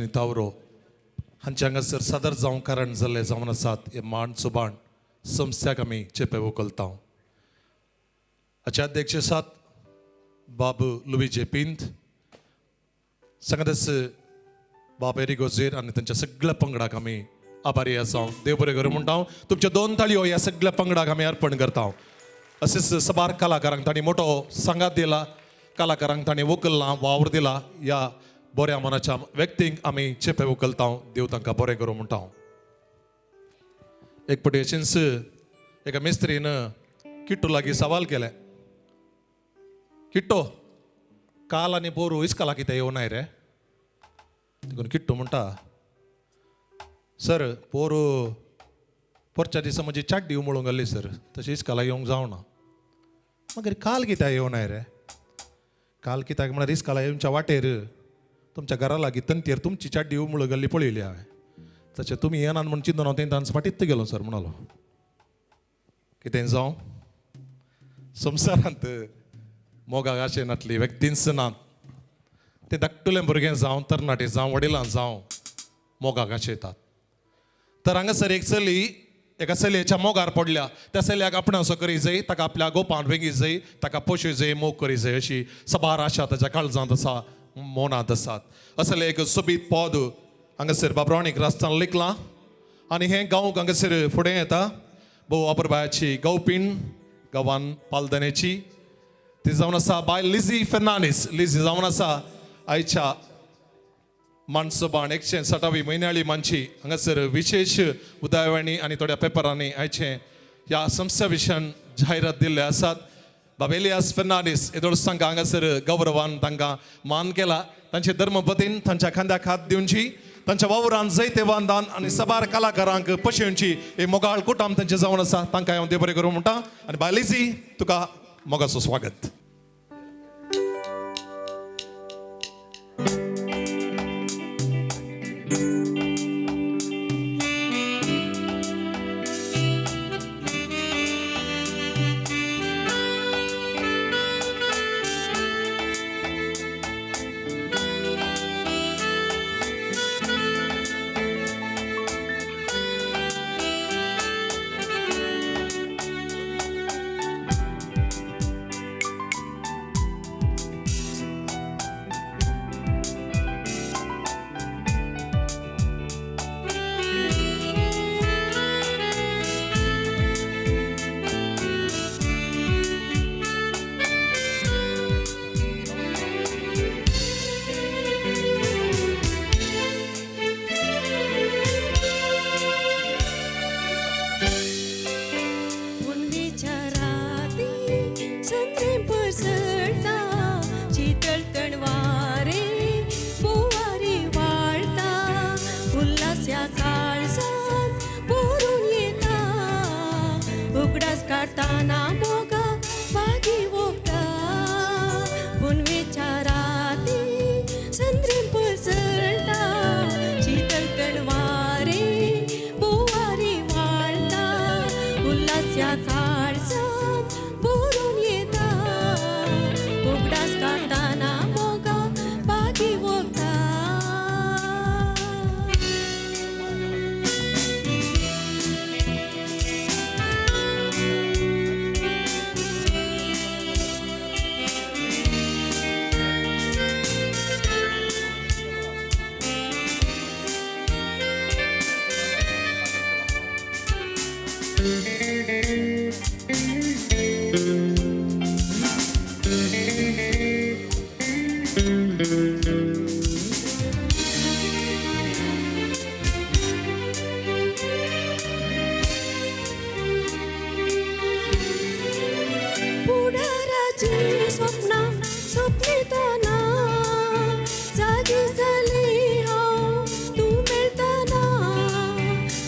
शालिनी तावरो हांचे हांगासर सादर जावंक कारण जाल्ले जावन आसात हे मान सुबाण संस्थ्याक आमी चेपे उखलता. हाचे अध्यक्ष आसात बाब लुवी पिंत, सांगतच बाब एरी गोजेर आनी तांच्या सगळ्या पंगडाक आमी आभारी आसा. देव बरें करूं म्हणटा. तुमच्यो दोन ताळयो ह्या सगळ्या पंगडाक आमी अर्पण करता. अशेंच सबार कलाकारांक तांणी मोटो सांगात दिला, कलाकारांक तांणी वकलला वावर दिला. ह्या बऱ्या मनाच्या व्यक्तींक आमी चेपे उखलता. देव तांकां बरें करूं म्हणटा. एक पटी अशेंच एका मिस्त्रीन किट्टू लागीं सवाल केलें, किट्टो काल आनी पोरू इस्काला कितें येवनाय रे? देखून किट्टू म्हणटा, सर पोरू पोरच्या दिसा म्हजी चाड्डी उमळूंक घाल्ली सर, तशी इस्काला येवंक जावना. मागीर काल कित्याक येवनाय रे? काल कित्याक म्हळ्यार इस्काला येवच्या वाटेर तुमच्या घरा लागीं तंतेर तुमची चाड्डी उमळूंक घाल्ली पळयली हांवें, तशें तुमी येनात म्हूण चिंतून हांव तेंच फाटीत गेलो सर म्हणालो. कितें जावं, संवसारांत मोगाक आशें नातली व्यक्तींच नात. ते धाकटुलें भुरगें जावं, तरणाटे जावं, वडिलां जावं, मोगाक आशेतात. तर हांगासर एक चली एका चलयेच्या मोगार पडल्या. त्या चलयाक आपणासो करी जाय, ताका आपल्या गोपान वेंगी जाय, ताका पोशू जाय, मोग करी जाय अशी सबार आशा ताच्या काळजांत आसा, मनांत आसात. असलें एक सोबीत पद हांगासर बाबराणीक रास्तान लिखलां आनी हें गांवक हांगासर फुडें येता. भोव अपुरबायाची गांवपीण गांवान पालदनेची ती जावन आसा बाय लिझी फेर्नांडीस. लिझी जावन आसा आयच्या मानसोबाण 160वी म्हयन्याळी मानची. हांगासर विशेश उदयवाणी आनी थोड्या पेपरांनी आयचे ह्या संस्था विशयान जायरात दिल्ले आसात. बाब एलियास फेर्नांडीस येदोळ तांकां हांगासर गौरवान तांकां मान केला. तांचे धर्मपतीन तांच्या खांद्याक हात दिवची, तांच्या वावरान जैतेवान आनी सबार कलाकारांक पशेवची हे मोगाळ कुटाम तांचे जावन आसा. तांकां हांव देव बरें करूं म्हणटा. आनी बाय लिझी, तुका मोगाचो स्वागत.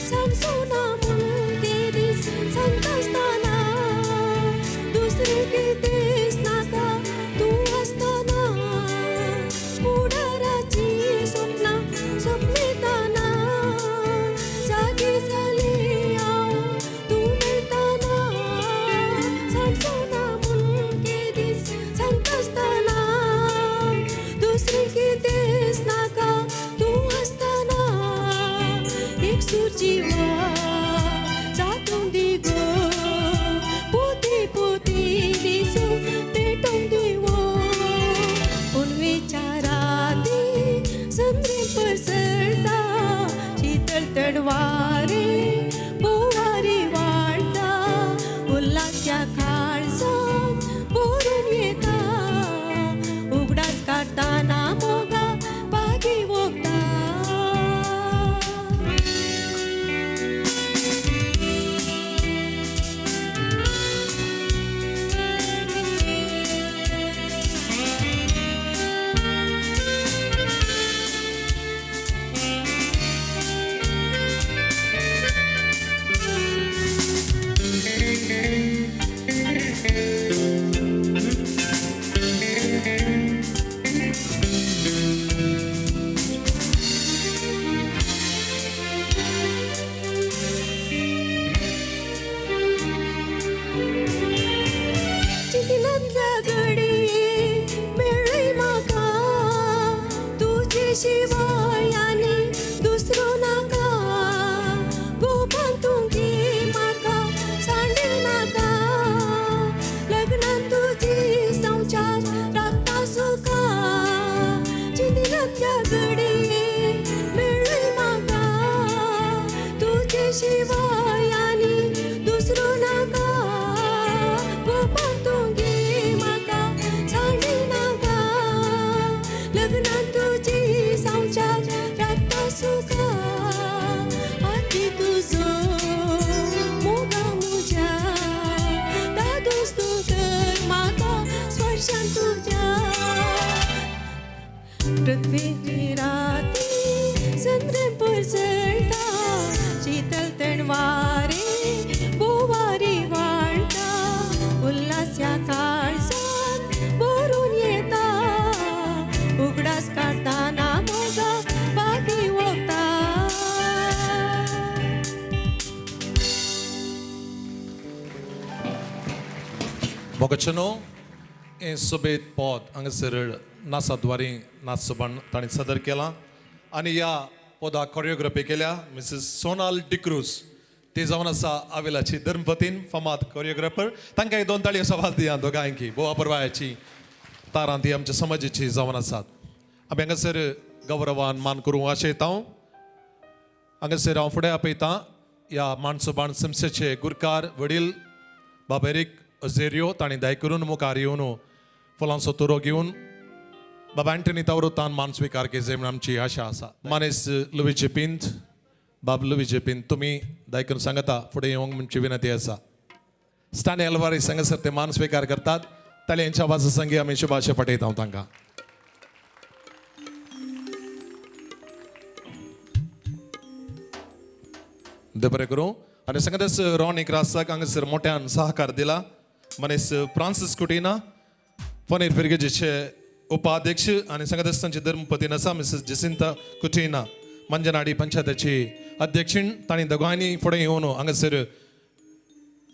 सांगसो ना म्हूण ते दीस सांगता आसतना. संद्रे पसरता शीतल तडवारे बोवारी वाडटा उल्हासच्या काळजांत भरून येता उगडास काडटाना मोगा बागी वोगता. चिंतनांतल्या घडये मेळ्ळी म्हाका तुजे शिवाय आनी दुसरो नाका गोपान तूं घे म्हाका सांडे नाका लग्नान तुजी संवसार राखता सुखा चिंतनांतल्या घडये मेळ्ळी म्हाका तुजे शिवाय आनी दुसरो नाका गोपान तूं घे म्हाका सांडे नाका लग्नान तुजी संवसार राखता सुखा आती तुजो मोगा म्हज्या दादोस तूं कर म्हाका स्पर्शान तुज्या पृथ्वी राती संद्रे परजळटा शीतल तणवारे बोवारी वाडटा उल्हासच्या काळजांत भरून येता उगडास काडटाना मोगा बागी वोगता. मोगाचेनो हें सोबेत पद हांगासर नाचाद्वारे नाच तांणी सादर केलां आनी ह्या पदाक कोरियोग्राफी केल्या मिसीस सोनाल डिक्रूज. ती जावन आसा आविलाची धर्मपतीन फामाद कोरियोग्राफर. तांकां एक दोन ताळयो सवाल दिया दोगांयकी भोव अपुरबायेची तारां ती आमच्या समाजाची जावन आसात. आमी हांगासर गौरवान मान करूंक आशयता. हांगासर हांव फुडें आपयतां ह्या माणसोबाण संस्थेचे गुरकार वडील बाब एरीक अझेरियो. तांणी दाय करून मुखार येवन फुलांचो तुरो घेवन बाबा अँटनी तावरोतान मान स्विकार केले म्हूण आमची आशा आसा. मानेस लुवीचे पिंत, बाब लुवीचे पिंत, तुमी दाय करून सांगता फुडें येवंक म्हणची विनंती आसा. स्टानी अल्वारीस हांगासर ते मान स्विकार करतात. ताळयांच्या आवाजा संगी आमी शुभाशय पाठयता तांकां. देव बरें करूं. आनी सांगताच रॉनी क्रासाक हांगासर मोठ्यान सहकार दिला मनीस फ्रांसीस कुटिना फनीर फिरगेजीचे उपाध्यक्ष आनी सांगताच तांचे धर्मपतीन आसा मिसेस जसिंता कुटिना मंजनाडी पंचायतीची अध्यक्षीण. तांणी दोगांयनी फुडें येवन हांगासर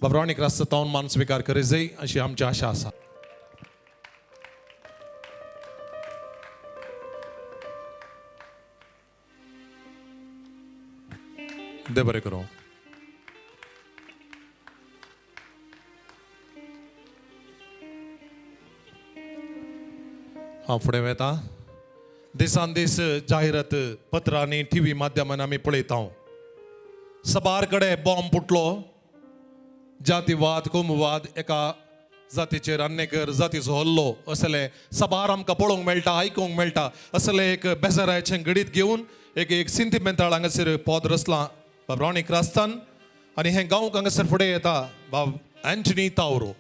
बाब रॉनी क्रास्ता तावन मान स्विकार करी जाय अशी आमची आशा आसा. देव बरें करूं. हांव फुडें वेता. दिसान दीस जाहिरात पत्रांनी टी व्ही माध्यमान आमी पळयता. सबार कडेन बॉम्ब फुटलो, जातीवाद कोमवाद, एका जातीचेर अन्येकर जातीचो हल्लो असले सबार आमकां पळोवंक मेळटा, आयकूंक मेळटा. असलें एक बेजाराचें घडीत घेवन एक एक सिंतिमेंताळ हांगासर पद रचलां बाब रॉनी क्रास्तान आनी हें गांवक हांगासर फुडें येता बाब अँटनी तावरो.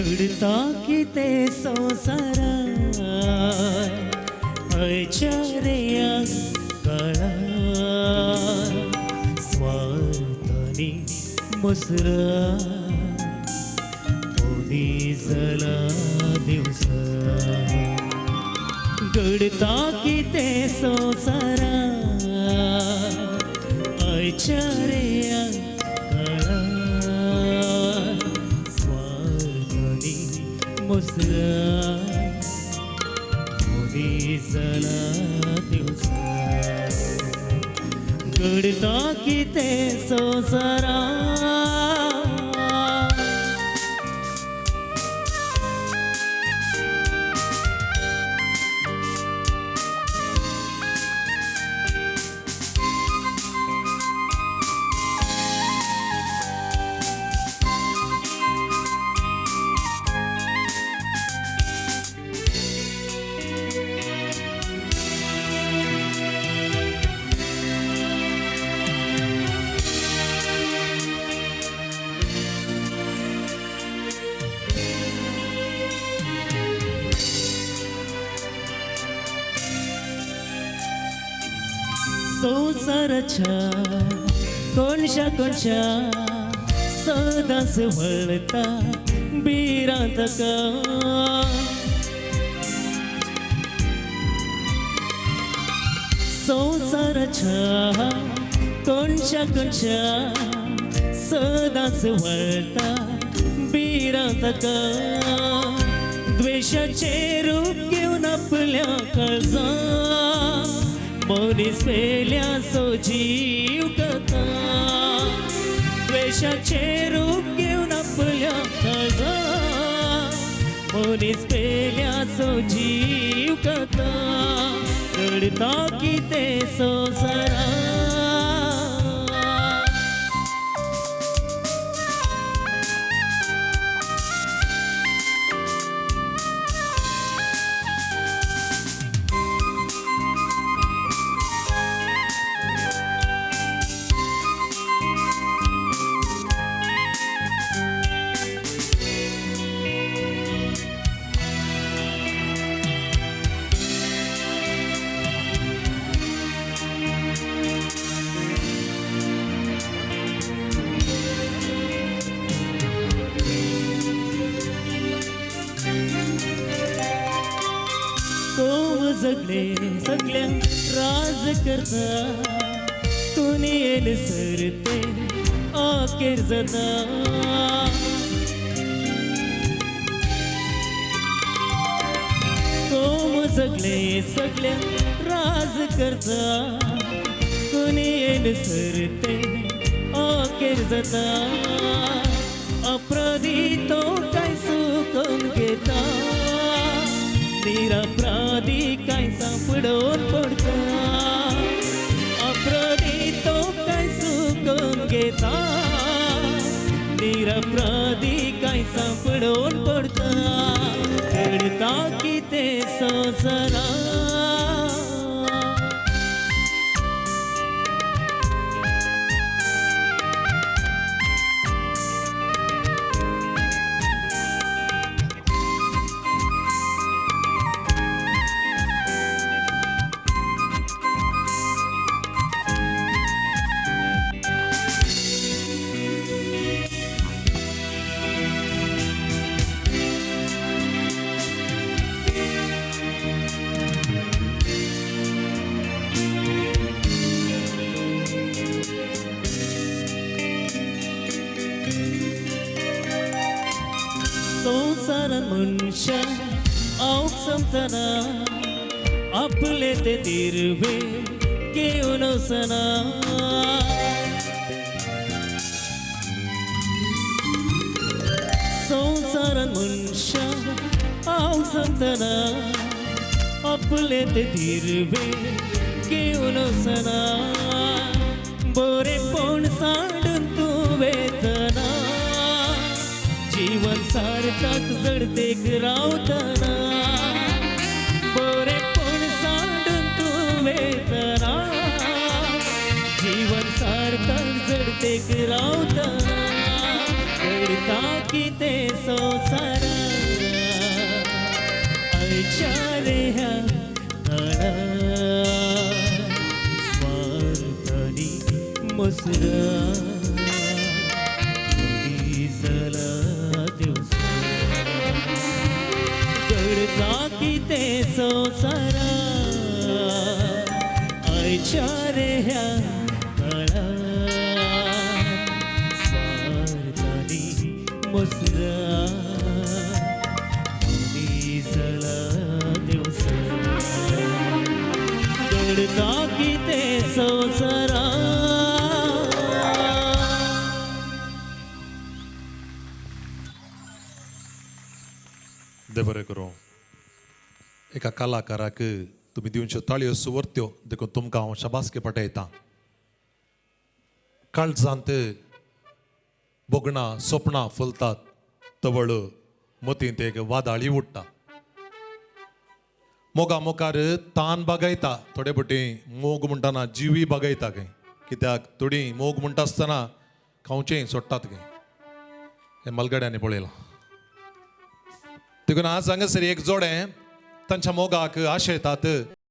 घडता कितें संवसारांत आयच्या रे ह्या काळार स्वार्थानी मसरा मोदी जाला दिवसा घडता कितें संवसारांत आयच्या रे ह्या काळार स्वार्थानी मसरा मोदी जाला दिवसा घडता कितें संवसारांत. संवसाराच्या कोनशा कोनशा सदांच वळता भिरांत का संवसाराच्या कोनशा कोनशा सदांच वळता भिरांत का द्वेषाचे रूप घेवन आपल्या काळजां मनीस पेल्याचो जीव कथा द्वेषाचे रूप घेवन आपल्या काळजां मनीस पेल्याचो जीव कथा घडता कितें संवसारांत. जगले सगळ्या राज करता दुनियेन सरते अखेर जाता कोम जगले सगळ्या राज करता दुनियेन सरते अखेर जाता अपराधी तो काय सुकून घेता निरपराधी काय सांपडून पडता अपराधी तो काय सुकून घेता निरपराधी काय सांपडून पडता घडता कितें संवसारांत. संवसारांत मनशां आवक समजना आपले ते दिर्वे घेवन वचना संवसारांत मनशां आवक समजना आपले ते दिर्वे घेवन वचना बरेपण सांडून तूं वेतना जीवन सार्थक जडतेक रावतना बरेपण सांडून तूं वेतना जीवन सार्थक जडतेक रावतना घडता कितें संवसारांत. आयच्या रे ह्या काळार स्वार्थानी मसरा मनीस जाला देवसो घडता कितें संवसारात आयच्या रे ह्या काळार स्वार्थानी मसरा मनीस जाला देवसो घडता कितें संवसारात. देव बरें करूं. एका कलाकाराक तुमी दिवच्यो ताळयो सुवर्त्यो देखून तुमकां हांव शाबासकी पटयतां. काळजांत भोगणां सपनां फुलतात तवळ मतींत एक वादाळी उडटा. मोगा मुखार तान बागयता थोडे पटी मोग म्हणटना जिवी बागयता खंय कित्याक थोडीं मोग म्हणटा आसतना खावचें सोडटात खंय हें मलगड्यांनी पळयलां. देखून आज हांगासर एक जोडें तांच्या मोगाक आशयतात.